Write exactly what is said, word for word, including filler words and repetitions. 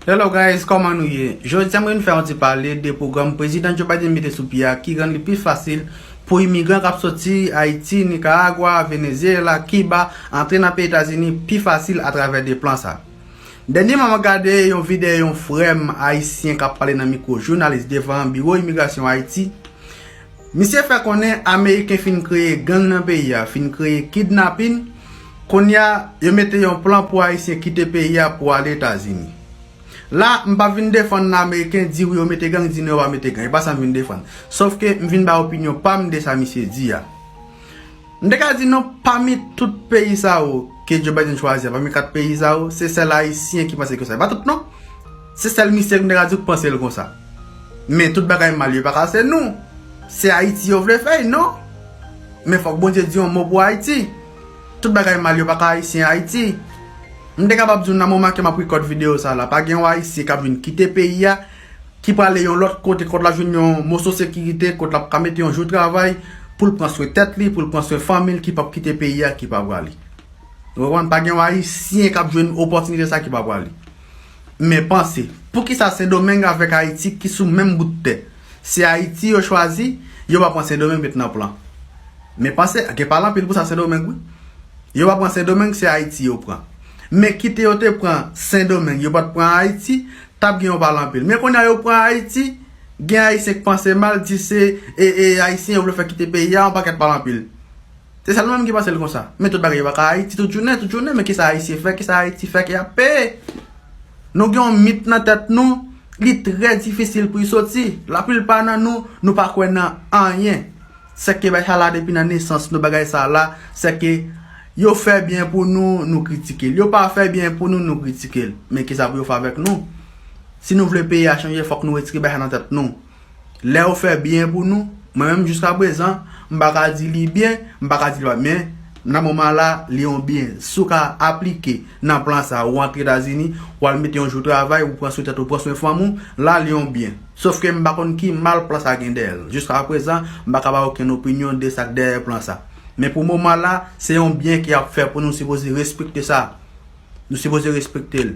Hello guys, kòman nou ye? Jodi a mwen vin fè yon ti pale de pwogram Prezidan Joe Biden mete sou pye a ki rann li pi fasil pou imigran k ap soti Ayiti, Nicaragua, Venezuela, Kiba antre nan peyi Etazini pi fasil atravè de plan sa. Dènyèman mwen gade yon videyo yon frè m ayisyen k ap pale nan mikwo jounalis devan biwo imigrasyon Ayiti. Misye fè konnen Ameriken fin kreye gang nan peyi a, fin kreye kidnapin. Kounye a, yo mete yon plan pou Ayisyen kite peyi a pou ale Etazini. La, m p ap vin defann Ameriken, di wi yo mete gang, di non yo pa mete gang. E pa sa m vin defann. Sòf ke m vin bay opinyon pa m de sa misye di a. M te ka di nou, pami tout peyi sa yo ke Joe Biden chwazi a, pami kat peyi sa yo, se sèl Ayisyen ki panse konsa. E pa tout non. Se sèl misye ke m te ka di w k panse l konsa. Men tout bagay mal yo pa ka se nou. Se Ayiti yo vle fè, non? Men fòk Bondye di yon mo pou Ayiti. Tout bagay mal yo pa ka Ayisyen Ayiti. M te kapab di w nan moman ke m ap rekòd videyo sa la, pa gen yon Ayisyen k ap vin kite peyi a, ki prale yon lòt kote, kot l ap jwenn yon moso sekirite, kot l ap ka mete yon jou travay, pou l pran swen tèt li, pou l pran swen fanmi l, ki p ap kite peyi a, ki p ap prale. Ou konprann? Pa gen yon Ayisyen k ap jwenn opòtinite sa ki p ap prale. Men panse, poukisa Sendomeng avèk Ayiti ki sou menm bout tè? Se Ayiti yo chwazi, yo pa pran Sendomeng met nan plan. Men panse, gen pale anpil pou sa Sendomeng, wi. Yo pa pran Sendomeng, se Ayiti yo pran. Men kite yo te pran Sendomeng, yo pa t pran Ayiti, t ap gen yon pale anpil. Men kounye a yo pran Ayiti, gen Ayisyen k panse mal, di se e, e, Ayisyen yo vle fè kite peyi a, yon pakèt pale anpil. Se sèl mwen menm ki panse l konsa. Men tout bagay yo pa ka Ayiti tout jounen, tout jounen. Men kisa Ayisyen fè, kisa Ayiti fè ki ap peye? Nou gen yon mit nan tèt nou, li trè difisil pou l soti. Laplipa nan nou, nou pa kwè nan anyen. Sèke bay sa la depi nan nesans nou, bagay sa la, sèke yo fè byen pou nou, nou kritike l. Yo pa fè byen pou nou, nou kritike l. Men kisa pou yo fè avèk nou? Si nou vle peyi a chanje, fòk nou retire bay sa nan tèt nou. Lè yo fè byen pou nou, mwen menm jiska prezan, m pa ka di li byen, m pa ka di li pa, men nan moman la, li yon byen. Si w ka aplike nan plan sa, ou antre Etazini, ou al mete yon jou travay, ou pran swen tèt ou, pran swen fanm ou, la li yon byen. Sòf ke m pa konn ki mal plan sa gen dèyè l. Jiska prezan, m pa ka ba okenn opinyon de sa k dèyè plan sa. Men pou moman la, se yon byen ke y ap fè pou nou, nou sipoze respekte sa. Nou sipoze respekte l.